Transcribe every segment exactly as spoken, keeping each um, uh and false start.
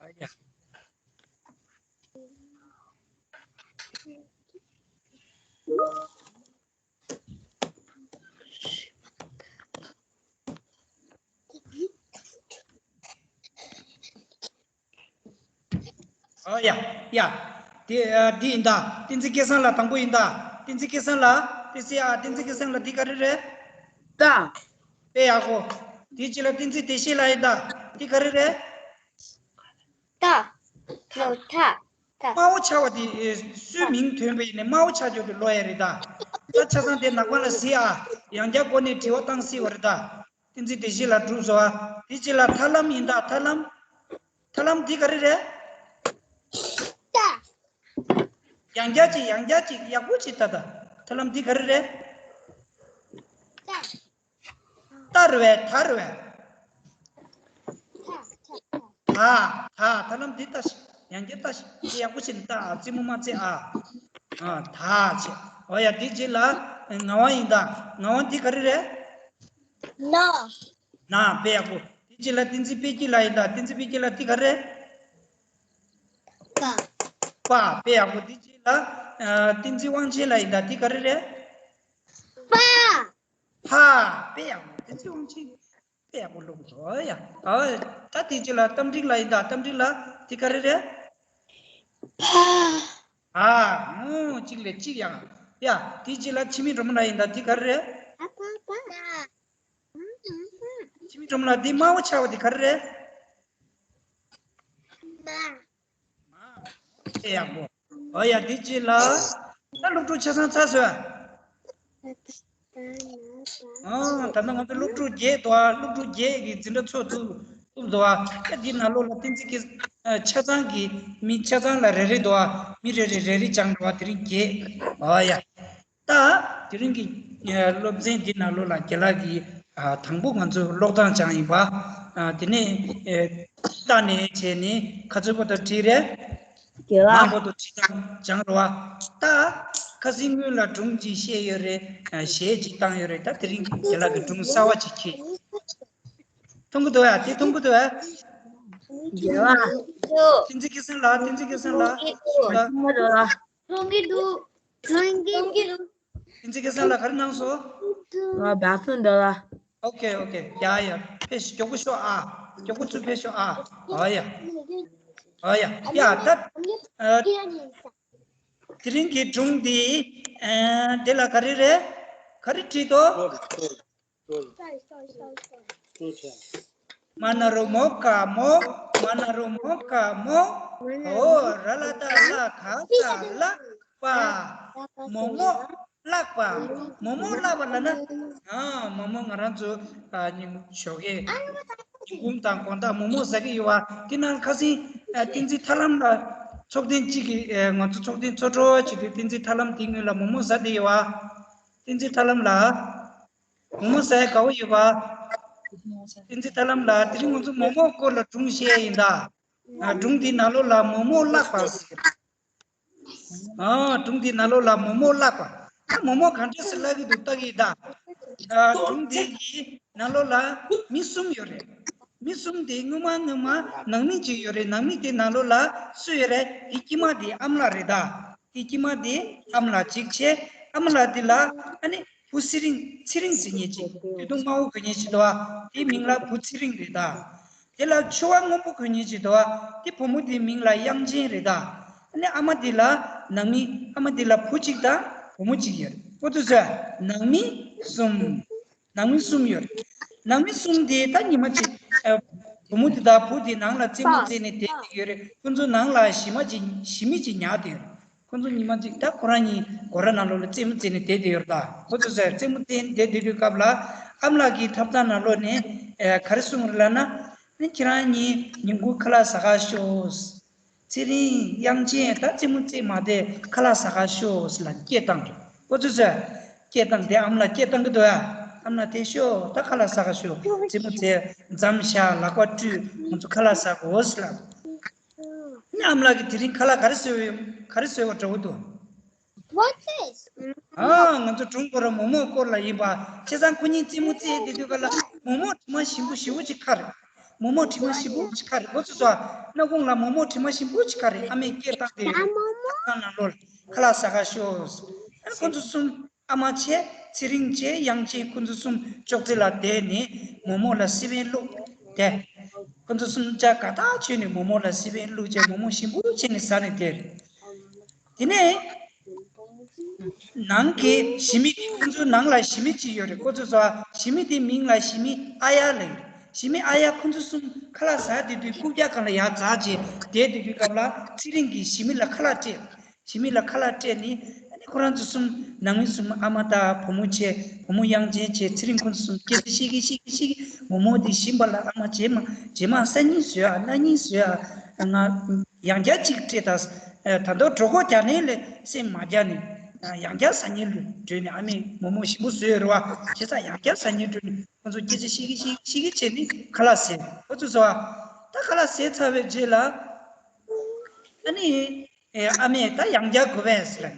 ཨ་ཡ། ཨ་ཡ། ཡ། དེ་ཨ་འདི་ཡིན་ད། བསྟན་འཛིན་སྐལ་བཟང་ལགས་དང་པོ་ཡིན་ད། བསྟན་འཛིན་སྐལ་བཟང་ལགས། བསྟན་འཛིན་ཨ། བསྟན་འཛིན་སྐལ་བཟང་ལགས་འདི་ག་རེ་རེད། ད། དཔེ་ཡག་པོ། དེའི་རྗེས་ལ་བསྟན་འཛིན་བདེ་གཤེགས་ལགས་ཡིན་ད། འདི་ག་རེ་རེད། ད། ད། ད། དམར་པོ་ཆགས་པ་དེ་ཨེ། སུའི་མིང་ཐོན་པ་ཡིན་ནའི་དམར་པོ་ཆགས་རྒྱུ་དེ་ལོ་ཡ་རེད་ད། ད་ཆ་ཚང་དེ་ནག་པ་ལ་གཟིགས་ཨ། ཡང་བསྐྱར་སྒོ་ནས་དྲི་བ་བཏང་སྲིད་པ་རེད་ད། བསྟན་འཛིན་བདེ་གཤེགས་ལགས་གྲུབ་སོང་ཨ། དེའི་རྗེས་ལ་ཐར་ལམ་ཡིན་ད། ཐར་ལམ། ཐར་ལམ་འདི་ག་རེ་རེད། ཡང་བསྐྱར་ཅིག་ཡང་བསྐྱར་ཅིག་ཡག་པོ་ཅིག་ལྟ་ད། ཐར་ལམ་འདི་ག་རེ་རེད། ད་རེད་པས། ད་རེད་པས། ད། ད། ཐར་ལམ་འདི་ལྟ་ཞིག་ཡང་བསྐྱར་ལྟ་ཞིག་འདི་ཡག་པོ་བྱས་ནས་ལྟ་ཨ། རྩེད་མོ་མ་རྩེ་ཨ། ཨ། ད་བྱས། འོ་ཡ། འདི་རྗེས་ལ་ངག་དབང་ཡིན་ད། ངག་དབང་འདི་ག་རེ་རེད། ན། ན། དཔེ་ཡག་པོ། འདི་རྗེས་ལ་བསྟན་འཛིན་དཔལ་སྐྱིད་ལགས་ཡིན་ད། བསྟན་འཛིན་དཔལ་སྐྱིད་ལགས་འདི་ག་རེ་རེད། པ། པ། དཔེ་ཡག་པོ། འདི་རྗེས་ལ་ཨ། བསྟན་འཛིན་དབང་ཆེན་ལགས་ཡིན་ད། འདི་ག་རེ་རེད། པ། ཕ། དཔེ་ཡག་པོ། བསྟན་འཛིན་དབང་ཆེན། དཔེ་ཡག་པོ་ཀློག་འགྲོ་ཡ། ཨ། ད་དེ་རྗེས་ལ་རྟ་མགྲིན་ལགས་ཡིན་ད། རྟ་མགྲིན་ལགས་འདི་ག་རེ་རེད། ཕ། ཨ། ཨོ། གཅིག་ལས་གཅིག་ཡག་ཡ། དེ་རྗེས་ལ་འཆི་མེད་སྒྲོལ་མ་ལགས་ཡིན་ད། འདི་ག་རེ་རེད། ཨ། པ། པ། འཆི་མེད་སྒྲོལ་མ་ལགས་འདི་དམར་པོ་ཆགས་པ་འདི་ག་རེ་རེད། མ། དཔེ་ཡག་པོ། ཨོ་ཡ། འདི་རྗེས་ལ། ད་སློབ་ཕྲུག་ཆ་ཚང་ཚར་སོང་ཨ། ཨ། ད་ལྟ་ང་ཚོ་སློབ་ཕྲུག་བརྒྱད་འདུག་ཨ། སློབ་ཕྲུག་བརྒྱད་ཀྱི་འཛིན་གྲྭ་ཚོགས་ཚུགས་ཚུགས་འདུག་ཨ། ད་འདི་ནང་ལོགས་ལ་བསྟན་འཛིན་གྱི་ཨ། ཆ་ཚང་གི་མི་ཆ་ཚང་ལ་རེ་རེ་འདུག་ཨ། མི་རེ་རེ་རེ་རེ་སྦྱངས་འགྲོ་ཨ། དེ་རིང་བརྒྱད། ཨོ་ཡ། ད་དེ་རིང་གི་ཨ། སློབ་ཚན་འདི་ནང་ལོགས་ལ་རྒན་ལགས་ཀྱིས་ཨ། དང་པོ་ང་ཚོ་ཀློག་སྟངས་སྦྱངས་ཡིན་པ། ཨ། དེ་ནས་ཨེ། ལྟ་ནས་བྱས་ནས་ཁ་ཚོན་བར་དུ་བྲིས་རེད། རྒན་ལགས། ནང་བར་དུ་བྲིས་སྟངས་སྦྱངས་རེད་པ། ད་ཁ་སང་སྔོན་ལ་སྒྲུང་ཅིག་བཤད་ཡོད་རེད། ཨ། གཞས་ཅིག་བཏང་ཡོད་རེད། ད་དེ་རིང་རྒན་ལགས་ཀྱིས་སྒྲུང་གསར་པ་ཅིག་ཁྱེར། མཐོང་གི་འདུག་ཨ། དེ་མཐོང་གི་འདུག་ཨ། རྒན་ལགས། བསྟན་འཛིན་སྐལ་བཟང་ལགས། བསྟན་འཛིན་སྐལ་བཟང་ལགས། མཐོང་གི་འདུག་མཐོང་གི་འདུག་མཐོང་གི་འདུག་བསྟན་འཛིན་སྐལ་བཟང་ལགས་ག་རེ་གནང་སོང་། ང་བག་ཚོད་འདུག་ལ། ཨོ་ཁེ་ཨོ་ཁེ། ཡ་ཡ། ཕེབས་ཤོག་མགྱོགས་པོ་ཤོག་ཨ། མགྱོགས་པོ་ཚུར་ཕེབས་ཤོག་ཨ། ཨོ་ཡ། ཨོ་ཡ། ཡ་ད། ཨ། དེ་རིང་གི་སྒྲུང་འདི། ཨ། དེ་ལ་ག་རེ་རེད། ག་རེ་བྲིས་འདུག་མ་ན་རོ་མོ་ཀ་མོ། མ་ན་རོ་མོ་ཀ་མོ། འོ་ར་ལ་ད་ལ་ག་ས་ལ་པ། མོ་མོ་བརླག་པ། མོ་མོ་བརླག་པ་ལབ་ན། ཨ། མོ་མོ་ང་རང་ཚོ་ཨ། ཉིན་ཞོགས་ཀས་ཉིན་གུང་དང་དགོང་དག་མོ་མོ་ཟ་གི་ཡོད་པ། དེ་ནང་ཁ་སང་ཨ། བསྟན་འཛིན་ཐར་ལམ་ལགས་ཚོགས་ཐེངས་གཅིག་གི་ཨ། ང་ཚོ་ཚོགས་ཐེངས་ཚོགས་གྲོལ་བྱེད་དུས་བསྟན་འཛིན་ཐར་ལམ་དེ་སྔོན་ལ་མོ་མོ་ཟ་བསྡད་ཡོད་པ། བསྟན་འཛིན་ཐར་ལམ་ལགས། མོ་མོ་ཟ་ཡ་དགའ་པོ་ཡོད་པ། བསྟན་འཛིན་ཐར་ལམ་ལགས། དེ་རིང་ང་ཚོ་མོ་མོ་སྐོར་ལ་སྒྲུང་བཤད་ཡིན་ད། ཨ། སྒྲུང་འདི་ནང་ལོགས་ལ་མོ་མོ་བརླག་པ་ཟེར། ཨ། སྒྲུང་འདི་ནང་ལོགས་ལ་མོ་མོ་བརླག་པ། ད་མོ་མོ་ག་འདྲ་སེ་བརླག་གི་འདུག་ལྟ་གི་ད། ཨ། སྒྲུང་འདི་གི་ནང་ལོགས་ལ་མི་གསུམ་ཡོད་རེད། མི་གསུམ་དེ་སྔོན་མ་སྔོན་མ་ནང་མི་གཅིག་ཡོད་རེད། ནང་མི་དེ་ནང་ལོགས་ལ་སུ་ཡོད་རེད། དེ་དཀྱིལ་མ་དེ་ཨ་མ་ལགས་རེད་ད། དེ་དཀྱིལ་མ་དེ་ཨ་མ་ལགས་གཅིག་བྱས། ཨ་མ་ལགས་དེ་ལ་ཨ་ནི་བུ་ཚེ་རིང་། ཚེ་རིང་ཟེར་མཁན་ཅིག་སྟོད་ཐུང་དམར་པོ་གོན་མཁན་ཅིག་འདུག་པ། དེའི་མིང་ལ་བུ་ཚེ་རིང་རེད་ད། དེ་ལ་ཕྱུ་པ་སྔོན་པོ་གོན་མཁན་ཅིག་འདུག་པ། དེ་བུ་མོ་དེའི་མིང་ལ་དབྱངས་ཅན་རེད་ད། ཨ་ནི་ཨ་མ་དེ་ལ་ནང་མི། ཨ་མ་དེ་ལ་བུ་གཅིག་དང་བུ་མོ་གཅིག་ཡོད་རེད། འོ་དེ་ཚོ་ནང་མི་གསུམ། ནང་མི་གསུམ་ཡོད་རེད། ནང་མི་གསུམ་དེ་ད་ཉི་མ་གཅིག་ཨ། བུ་མོ་དེ་དང་བུ་དེ་ནང་ལ་རྩེད་མོ་རྩེས་ནས་བསྡད་ཡོད་རེད། ཁོ་ཚོ་ནང་ལ་ཞི་མ་གཅིག་ཞི་མི་གཅིག་ཉར་བསྡད་ཡོད་རེད། ཁོ་ཚོ་ཉི་མ་གཅིག་ད་ཁོ་རང་གཉིས་སྒོ་ར་ནང་ལོགས་ལ་རྩེད་མོ་རྩེས་ནས་བསྡད་བསྡད་ཡོད་རེད་ད། ཁོ་ཚོ་ཟེར་རྩེད་མོ་རྩེས་ནས་བསྡད་བསྡད་དུས་སྐབས་ལ་ཨ་མ་ལགས་ཀྱི་ཐབ་ཚང་ནང་ལོགས་ནས་ཨེ་ག་རེ་གསུངས་རེད་ལབ་ན། ཨ་ནི་ཁྱེད་རང་གཉིས་ཉིན་གུང་ཁ་ལག་ཟ་ག་ཤོག་ཚེ་རིང་དབྱངས་ཅན་ད་རྩེད་མོ་རྩེས་མ་བསྡད། ཁ་ལག་ཟ་ག་ཤོག་ཟེར་ལབ་སྐད་བཏང་འགྲོ། ཁོ་ཚོ་ཟེར་སྐད་བཏང་དེ་ཨ་མ་ལགས་སྐད་བཏང་གི་འདུག་ཨ། ཨ་མ་ལགས་དེ་ཤོག་ད་ཁ་ལག་ཟ་ག་ཤོག་རྩེད་མོ་རྩེས་མཚམས་བཞག་ལག་པ་བཀྲུས་ང་ཚོ་ཁ་ལག་ཟ་དགོས་ཟེར་ལབ། ཨ་ནི་ཨ་མ་ལགས་ཀྱིས་དེ་རིང་ཁ་ལག་ག་རེ་བཟོས་ཡོད། ག་རེ་བཟོས་པ་འདྲ་པོ་འདུག What is? ཨ། ང་ཚོ་སྒྲུང་སྐོར་མོག་མོག་སྐོར་ལ་ཡིན་པ། བྱས་ཙང་ཁོ་གཉིས་རྩེད་མོ་རྩེས་བསྡད་དུས་སྐབས་ལ་མོག་མོག་དྲི་མ་ཞིམ་པོ་ཞེ་པོ་ཅིག་ཁར། མོག་མོག་དྲི་མ་ཞིམ་པོ་ཅིག་ག་རེད། ཁོ་ཚོ་ཚོ་སྣ་ཁུང་ལ་མོག་མོག་དྲི་མ་ཞིམ་པོ་ཅིག་ག་རེད། ཨ་མས་སྐྱེར་བཏང་དེ་ཡོད་རེད། ཁ་ནང་ལོགས་ལ་ཁ་ལག་ཟ་ག་ཤོག་ཨ་ཁོ་ཚོ་གསུམ། ཨ་མ་བྱས། ཚེ་རིང་བྱས། དབྱངས་ཅན། ཁོ་ཚོ་གསུམ་ཅོག་ཙེ་ལ་བསྡད་ནས་མོག་མོག་ལ་སི་པན་བླུགས་ཏེ། ཁོ་ཚོ་གསུམ་ཆ་དགའ་ཐག་ཆོད་ནས་མོག་མོག་ལ་སི་པན་བླུགས་བྱས་མོག་མོག་ཞིམ་པོ་བྱས་ནས་ཟ་ནས་བསྡད། དེ་ནས་ནང་གི་ཞི་མི་དེ། ཁོ་ཚོའི་ནང་ལ་ཞི་མི་གཅིག་ཡོད་རེད། ཁོ་ཚོ་ཚོ་ཞི་མི་དེའི་མིང་ལ་ཞི་མི་ཨ་ཡ་ལབ་ཡོད། ཞི་མི་ཨ་ཡ་ཁོ་ཚོ་གསུམ་ཁ་ལག་ཟ་བསྡད་དུས་རྐུབ་བཀྱག་སྒང་ལ་ཡར་འཛེགས་བྱས་བསྡད་དུས་སྐབས་ལ་ཚེ་རིང་གིས་ཞི་མི་ལ་ཁ་ལག་སྤྲད། ཞི་མི་ལ་ཁ་ལག་སྤྲད་ནས། ཨ་ནི་ཁོ་རང་ཚོ་གསུམ། ནང་མི་གསུམ། ཨ་མ་དང་བུ་མོ་བྱས། བུ་མོ་དབྱངས་ཅན་བྱས། ཚེ་རིང་ཁོ་ཚོ་གསུམ་སྐད་ཆ་བཤད་ཀྱིན་བཤད་ཀྱིན་བཤད་ཀྱིན། མོག་མོག་དེ་ཞིམ་པ་ལ། ཨ་མ་རྗེས་མ་རྗེས་མ་སང་ཉིན་བཟོས་ཨ། གནངས་ཉིན་བཟོས་ཨ། ང་ཡང་བསྐྱར་གཅིག་སྤྲད་དང་། ད་དུང་གྲོད་ཁོག་རྒྱགས་ནས་ལས་སེམས་མ་རྒྱགས་ནས། ཡང་བསྐྱར་ཟ་སྙིང་འདོད་ནས། ཨ་མས་མོག་མོག་ཞིམ་པོ་བཟོས་ཡོད་རེད་བ། བྱས་ཙང་ཡང་བསྐྱར་ཟ་སྙིང་འདོད་ནས་ཁོ་ཚོ་སྐད་ཆ་བཤད་ཀྱིན་བཤད་ཀྱིན་བཤད་ཀྱིན་བྱས་ནས་ཁ་ལག་ཟས། ཁོ་ཚོ་ཟ་བ། ད་ཁ་ལག་ཟས་ཚར་བའི་རྗེས་ལ། ཨ་ནི། ཨེ། ཨ་མས་ད་ཡང་བསྐྱར་དགོས་པས་ཟེར།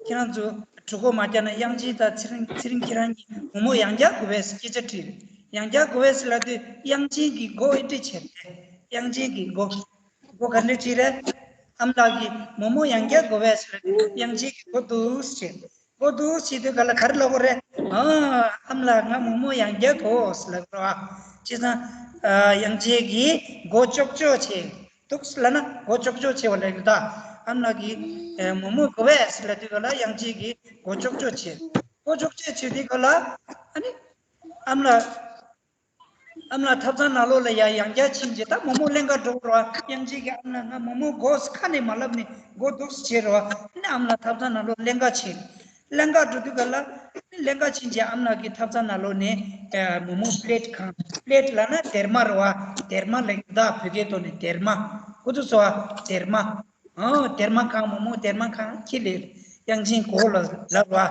ཁྱེད་རང་ཚོ་གྲོད་ཁོག་མ་རྒྱགས་ན། དབྱངས་ཅན་དང་ཚེ་རིང་། ཚེ་རིང་ཁྱེད་རང་གཉིས་མོག་མོག་ཡང་བསྐྱར་དགོས་པས་ཟེར་སྐད་ཆ་དྲིས་རེད། ཡང་བསྐྱར་དགོས་པས་ཟེར་ལབ་དུས་དབྱངས་ཅན་གྱིས་མགོ་ཨེ་འདྲ་བྱས་རེད། དབྱངས་ཅན་གྱིས་མགོ། མགོ་ག་འདྲ་བྱས་རེད། ཨ་མ་ལགས་ཀྱིས་མོག་མོག་ཡང་བསྐྱར་དགོས་པས་ཟེར་ལབ་དུས་དབྱངས་ཅན་གྱིས་མགོ་འདུག་སེ་བྱས། མགོ་འདུག་སེ་བྱེད་དུས་ག་ལ་ག་རེ་ལབ་དགོས་རེད། ཨ། ཨ་མ་ལགས། ང་མོག་མོག་ཡང་བསྐྱར་དགོས་ཟེར་ལབ་དགོས་རེད་བ། བྱས་ཙང་། ཨ། དབྱངས་ཅན་གྱིས་མགོ་ལྕོག་ལྕོག་བྱས། འདུག་ལབ་ན་མགོ་ལྕོག་ལྕོག་བྱས་པ་ལབ་ཀྱི་འདུག་ཨ་མ་ལགས་ཀྱིས། ཨེ། མོག་མོག་དགོས་པས་ཟེར་ལབ་དུས་ག་ལ་དབྱངས་ཅན་གྱིས་མགོ་ལྕོག་ལྕོག་བྱས། མགོ་ལྕོག་ལྕོག་བྱེད་དུས་ག་ལ། ཨ་ནི། ཨ་མ་ལགས། ཨ་མ་ལགས་ཐབ་ཚང་ནང་ལོགས་ལ་ཡར་ཡང་བསྐྱར་ཕྱིན་རྗེས་ད་མོག་མོག་ལེན་ག་འགྲོ་དགོས་རེད་བ། དབྱངས་ཅན་གྱིས་ཨ་མ་ལགས་ང་མོག་མོག་དགོས་ཁ་ནས་མ་ལབ་ནས་མགོ་འདུག་སེ་བྱས་རེད་བ། ཨ་ནི་ཨ་མ་ལགས་ཐབ་ཚང་ནང་ལོགས་ལེན་ག་ཕྱིན། ལེན་ག་འགྲོ་དུས་ག་ལ། ལེན་ག་ཕྱིན་རྗེས་ཨ་མ་ལགས་ཀྱིས་ཐབ་ཚང་ནང་ལོགས་ནས། ཨ། མོག་མོག་པི་ལེཊ་གང་། པི་ལེཊ་ལབ་ན་སྡེར་མ་རེད་བ། སྡེར་མ་ལབ་ཀྱི་འདུག་བོད་སྐད་ཐོག་ནས་སྡེར་མ། ཁོ་ཚོ་ཟ་བ་སྡེར་མ། ཨོ། སྡེར་མ་གང་། མོག་མོག་སྡེར་མ་གང་ཁྱེར་ལེ། དབྱངས་ཅན་མགོ་ལ་ལབ་པ།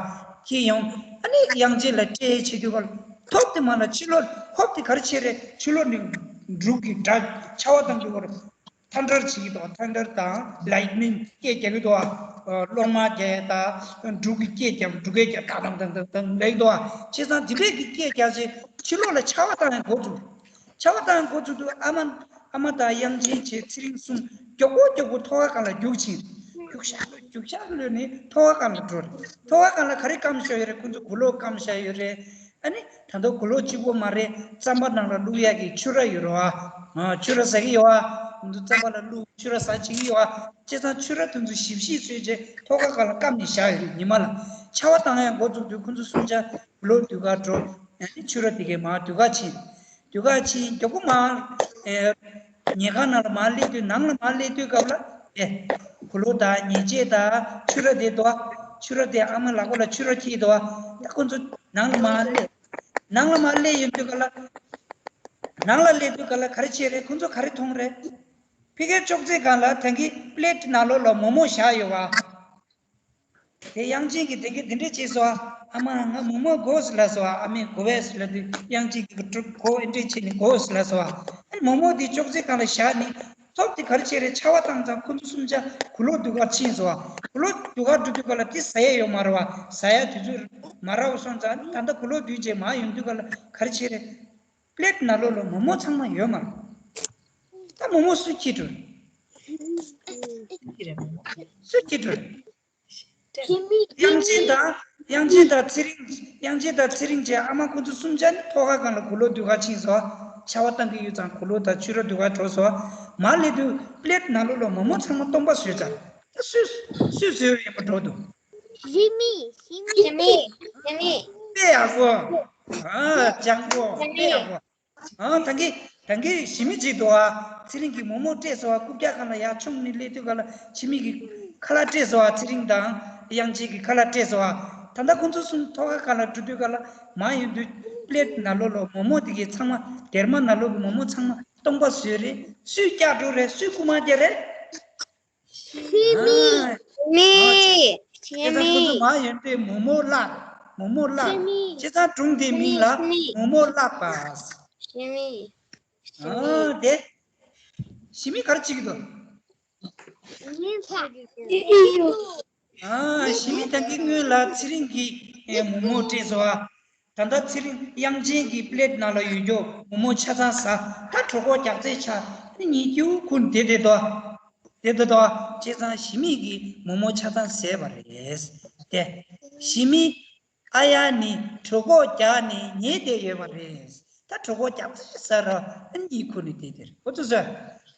ཁྱེར་ཡོང་། ཨ་ནི་དབྱངས་ཅན་ལ་སྤྲད་བྱེད་དུས་ག་ལ། ཐོབ་དེ་མ་ལ་ཕྱི་ལོགས། ཧོབ་དེ་ག་རེ་བྱས་རེད། ཕྱི་ལོགས་ནས་འབྲུག་གི་སྒྲ་ཆར་པ་བཏང་དུས་ག་ལ། ཐན་ཌར་བྱེད་ཀྱི་འདུག་ཐན་ཌར་དང་ལའིཊ་ནིང་སྐད་རྒྱག་གི་འདུག་ཨ། གློག་དམར་རྒྱག་དང་འབྲུག་གི་སྐད་རྒྱག་འབྲུག་སྐད་རྒྱག་ཏག་ཏག་ཏག་ཏག་ལབ་ཀྱི་འདུག་བྱས་ཙང་དེ་འདྲས་ཀྱི་སྐད་རྒྱག་ཚེ་ཕྱི་ལོགས་ལ་ཆར་པ་བཏང་ཡང་མགོ་འཛུགས། ཆར་པ་བཏང་མགོ་ཚུགས་དུས་ཨ་མ། ཨ་མ་དང་དབྱངས་ཅན་བྱས་ཚེ་རིང་གསུམ་མགྱོགས་པོ་མགྱོགས་པོ་ཐོག་ཁ་སྒང་ལ་རྒྱུགས་ཕྱིན། རྒྱུག་ཤར་རྒྱུག་ཤར་གློད་ནས་ཐོག་ཁ་སྒང་ལ་འགྲོ། ཐོག་ཁ་སྒང་ལ་ག་རེ་སྐམ་བཞག་ཡོད་རེད། ཁོ་ཚོ་གོས་ལོག་སྐམ་བཞག་ཡོད་རེད། ཨ་ནི་ད་དུང་གོས་ལོག་གཅིག་པོ་མ་རེད། རྩམ་པ་ནང་ལ་བླུག་ཡག་གི་ཕྱུ་ར་ཡོད་རེད་བ། ཨ། ཕྱུ་ར་ཟ་གི་ཡོད་བ། ཁོ་ཚོ་རྩམ་པ་ལ་བླུག་ཕྱུ་ར་ཟ་བྱེད་ཀྱི་ཡོད་བ། བྱས་ཙང་ཕྱུ་ར་དེ་ཚོ་ཞིབ་ཞིབ་བཟོས་རྗེས་ཐོག་ཁ་སྒང་ལ་སྐམ་ནས་བཞག་ཡོད་རེད། ཉི་མ་ལ་ཆར་པ་བཏང་ཡག་མགོ་ཚུགས་དུས་ཁོ་ཚོ་གསུམ་ཆ་གོས་ལོག་སྡུད་ག་འགྲོ། ཨ་ནི་ཕྱུ་ར་དེ་གའི་མར་སྡུད་ག་ཕྱིན། སྡུད་ག་ཕྱིན་མགྱོགས་པོ་མར། ཨེ། ཉལ་ཁང་ནང་ལ་མར་སླེབས་དུས། ནང་ལ་མར་སླེབས་དུས་སྐབས་ལ། ཨེ། གོས་ལོག་དང་ཉལ་ཆས་དང་ཕྱུ་ར་དེ་འདུག་བ། ཕྱུ་ར་དེ་ཨ་མ་ལག་པ་ལ་ཕྱུ་ར་འཁྱེར་འདུག་བ། ད་ཁོ་ཚོ་ནང་ལ་མར་སླེབས། ནང་ལ་མར་སླེབས་ཡོང་དུས་སྐབས་ལ། ནང་ལ་སླེབས་དུས་སྐབས་ལ་ག་རེ་བྱས་རེད། ཁོ་ཚོ་ག་རེ་མཐོང་རེད། ཕ་གིའི་ཅོག་ཙེ་སྒང་ལ་ད་གིན་པི་ལེཊ་ནང་ལོགས་ལ་མོག་མོག་བཞག་ཡོད་བ། དེ་དབྱངས་ཅན་གྱིས་དེ་གིན་དེ་འདྲས་བྱས་སོང་ཨ། ཨ་མ་ང་མོག་མོག་དགོས་ལབ་སོང་ཨ། ཨ་མས་དགོས་པས་ལབ་དུས་དབྱངས་ཅན་གྱིས་གྲུབ་གོ་ཨེ་འདྲས་བྱས་ནས་དགོས་ལབ་སོང་ཨ། ཨ་ནི་མོག་མོག་དེ་ཅོག་ཙེ་སྒང་ལ་བཞག་ནས་ཐོབ་དེ་ག་རེ་བྱས་རེད། ཆར་པ་བཏང་ཙང་ཁོ་ཚོ་གསུམ་ཆ་གོས་ལོག་སྡུད་ག་ཕྱིན་སོང་ཨ། གོས་ལོག་སྡུད་ག་འགྲོ་དུས་སྐབས་ལ་དེ་ཟ་ཡས་ཡོད་མ་རེད་བ། ཟ་ཡས་དུས་ཚོད་མ་རག་སོང་ཙང་ད་ལྟ་གོས་ལོག་སྡུད་རྗེས་མར་ཡོང་དུས་སྐབས་ལ་ག་རེ་བྱས་རེད། པི་ལེཊ་ནང་ལོགས་ལ་མོག་མོག་ཚང་མ་ཡོད་མ་རེད། ད་མོག་མོག་སུས་འཁྱེར་འགྲོ། སུས་འཁྱེར་འགྲོ། དབྱངས་ཅན་དང་། དབྱངས་ཅན་དང་ཚེ་རིང་། དབྱངས་ཅན་དང་ཚེ་རིང་བཅས་ཨ་མ་ཁོ་ཚོ་གསུམ་ཆ་ནི་ཐོག་ཁ་སྒང་ལ་གོས་ལོག་སྡུད་ག་ཕྱིན་སོང་། ཆར་པ་བཏང་གི་ཡོད་ཙང་གོས་ལོག་དང་ཕྱུ་ར་སྡུད་ག་འགྲོ་སོང་། མར་སླེབས་དུས་པི་ལེཊ་ནང་ལོགས་ལ་མོག་མོག་ཚང་མ་སྟོང་པ་བཟོས་ཚར། ད་སུས། སུས་བཟོས་པ་ཡིན་པ་འགྲོ་འདུག་ཞི་མི། ཞི་མི། ཞི་མི། ཞི་མི། དཔེ་ཡག་པོ། ཨ། སྤྱང་པོ། དཔེ་ཡག་པོ། ཨ། ད་གིན། ད་གིན་ཞི་མི་གཅིག་འདུག་ཨ། ཚེ་རིང་གིས་མོག་མོག་སྤྲད་སོང་ཨ། རྐུབ་བཀྱག་སྒང་ལ་ཡར་མཆོངས་ནས་སླེབས་དུས་སྐབས་ལ་ཞི་མི་གིས་ཁ་ལག་སྤྲད་སོང་ཨ། ཚེ་རིང་དང་དབྱངས་ཅན་གྱིས་ཁ་ལག་སྤྲད་སོང་ཨ། ད་ལྟ་ཁོ་ཚོ་གསུམ་ཐོག་ཁ་སྒང་ལ་འགྲོ་དུས་སྐབས་ལ་མར་ཡོང་དུས་པི་ལེཊ་ནང་ལོགས་ལ་མོག་མོག་དེ་གའི་ཚང་མ། སྡེར་མ་ནང་ལོགས་ཀྱི་མོག་མོག་ཚང་མ་སྟོང་པ་བཟོས་རེད། སུས་བཀྱག་འགྲོ་རེད། སུས་རྐུ་མ་རྒྱག་རེད། ཞི་མི། ཨ། ཞི་མི། ཨ། ཞི་དེ་ཚོ་ཁོ་མི། ཚོ་མར་ཡོང་དུས་མོག་མོག་བརླག་མོག་མོག་བརླག་ཞི་མི། བྱས་ཙང་སྒྲུང་དེའི་མིང་ལ་ཞི་མི། མོག་མོག་བརླག་པ། ཞི་མི། ཨ། དེ། ཞི་མི་ག་རེ་བྱེད་ཀྱི་འདུག་ཞི་མི་ཕ། ཨ། ཞི་མི་ད་གིན་སྔོན་ལ་ཚེ་རིང་གིས། ཨེ། མོག་མོག་སྤྲད་སོང་ཨ། ད་ལྟ་ཚེ་རིང་དབྱངས་ཅན་གྱི་པླེ་ཊི་ནང་ལ་ཡོད་རྒྱུ་མོག་མོག་ཆ་ཚང་ཟ། ད་གྲོད་ཁོག་རྒྱགས་ཚད་ཆག་ནི་གཉིད་སྐྱིད་པོ་ཁུག་ནས་བསྡད་བསྡད་དོ། བསྡད་བསྡད་དོ། བྱས་ཙང་ཞི་མི་གིས་མོག་མོག་ཆ་ཚང་བཟས་པ་རེད། དེ་ཞི་མི་ཨ་ཡ་ནི་གྲོད་ཁོག་རྒྱགས་ནས་ཉལ་བསྡད་ཡོད་པ་རེད། ད་གྲོད་ཁོག་རྒྱགས་ཚད་ཟ་ར་ཨ་ནི་གཉིད་ཁུག་ནས་བསྡད་དེ་རེད། ཁོ་ཚོ་ཟ།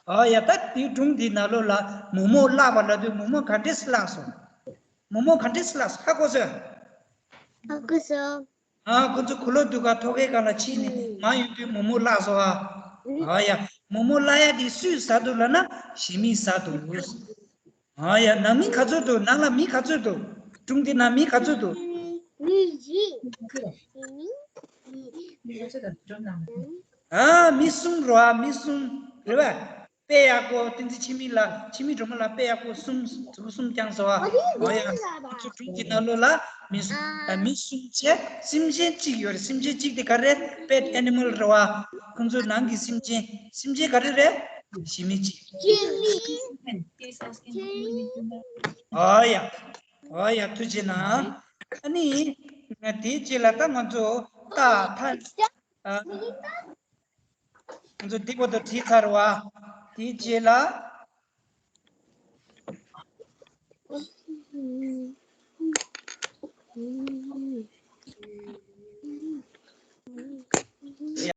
ཨ་ཡ། ད་དེའི་སྒྲུང་འདི་ནང་ལོགས་ལ་མོག་མོག་བརླགས་པ་ལབ་དུས་མོག་མོག་ག་འདྲས་སེ་བརླགས་སོང་། མོག་མོག་ག་འདྲས་སེ་བརླགས་སོང་། ཧ་གོ་སོང་། ཧ་གོ་སོང་། ཨ། ཁོ་ཚོ་གུ་ལོ་དུ་ག་ཐོག་ཁའི་སྒང་ལ་ཕྱིན་ནས་མར་ཡོང་དུས་མོག་མོག་བརླགས་སོང་ཨ། ཨ་ཡ། མོག་མོག་བརླག་ཡ་དེ་སུས་ཟ་འདུག་ལབ་ན་ཞི་མིས་ཟ་འདུག། ཨ་ཡ། ནང་མི་ག་ཚོད་འདུག། ནང་ལ་མི་ག་ཚོད་འདུག། སྒྲུང་འདི་ནང་མི་ག་ཚོད་འདུག། མི་བཞི། ཨ། མི་གསུམ་རེད་བ། མི་གསུམ་རེད་བ། དཔེ་ཡག་པོ། བསྟན་འཛིན་འཆི་མེད་ལགས། འཆི་མེད་སྒྲོལ་མ་ལགས། དཔེ་ཡག་པོ་གསུམ། གཟུགས་གསུམ་བརྐྱངས་སོང་བ། ཨོ་ཡ། ཁོ་ཚོ་སྒྲུང་གི་ནང་ལོགས་ལ་མི་གསུམ། ཨ། མི་གསུམ་བྱས། སེམས་ཅན་གཅིག་ཡོད་རེད། སེམས་ཅན་གཅིག་དེ་ག་རེ་རེད། པེ་ཊི་ཨེ་ནི་མལ་རེད་བ། ཁོ་ཚོའི་ནང་གི་སེམས་ཅན། སེམས་ཅན་ག་རེ་རེད། ཞི་མི་གཅིག། ཨོ་ཡ། ཨོ་ཡ། ཐུགས་རྗེ་གནང་། ཨ་ནི་དེའི་རྗེས་ལ་ད་ང་ཚོ་ད་ཐ། ཨ། ང་ཚོ་འདི་བར་དུ་བྲིས་ཚར་བ། དེའི་རྗེས་ལ།